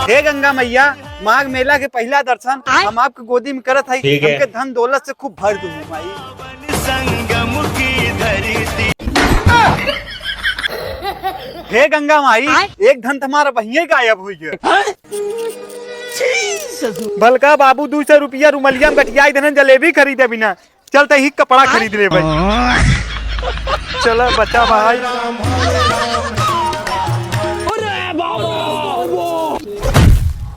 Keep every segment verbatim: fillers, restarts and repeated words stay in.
हे गंगा मैया, माघ मेला के पहिला दर्शन आय? हम आपके गोदी में करत हई। ठीक है। हमके धन दौलत से खूब भर दू माई। संगम की धरती। हे गंगा माई, आय? एक धन तुम्हारा बहिये गायब होइ गया। बलका बाबू, दू सौ रुपया रुमलिया में गटियाई देना, जलेबी खरीदे बिना। चल, तै ही कपड़ा खरीद ले भाई। चला बचा भाई।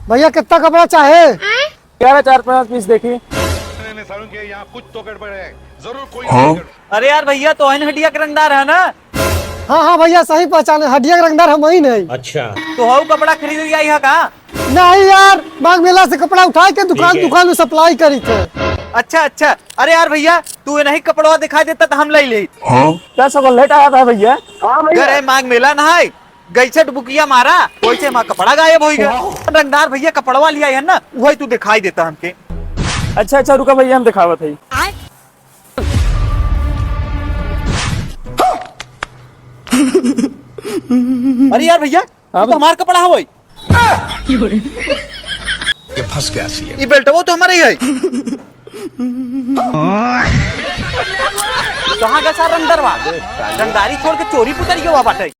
भैया, कितना कपड़ा चाहे? कह रहा चार पाँच पीस देखी। नहीं, नहीं, सारुण के यहाँ कुछ तो गड़बड़ है, जरूर कोई हाँ? गड़बड़। अरे यार भैया, तो हन हड्डिया के रंगदार है ना? हाँ, हाँ भैया, सही पहचाने, हड्डिया के रंगदार हम ही नहीं। अच्छा। तो हऊ कपड़ा खरीद आई है का? नहीं यार, माघ मेला से कपड़ा उठाए के दुकान, ठीक है। दुकान में सप्लाई करी थे। अच्छा, अच्छा। अरे यार भैया, तू नहीं कपड़वा दिखाई देता तो हम ले ले। हाँ? क्या सब लेट आया था भैया? हाँ भैया। अरे माघ मेला ना है, गैसेट बुकिया मारा, वैसे हमारा कपड़ा गायब हो गया। वाह। रंगदार भैया कपड़वा लिया है ना, वही तू दिखाई देता हमके। अच्छा, अच्छा, रुका भैया, हम दिखावत है। अरे यार भैया, हाँ तू तो भैया। हमार कपड़ा हवई। ये फंस गया सी। ये बेल्टवो तो हमारे ही है। कहाँ का सार रंगदरवा? रंगदारी छोड़ के चोरी पुचरी के हुआ बाटे।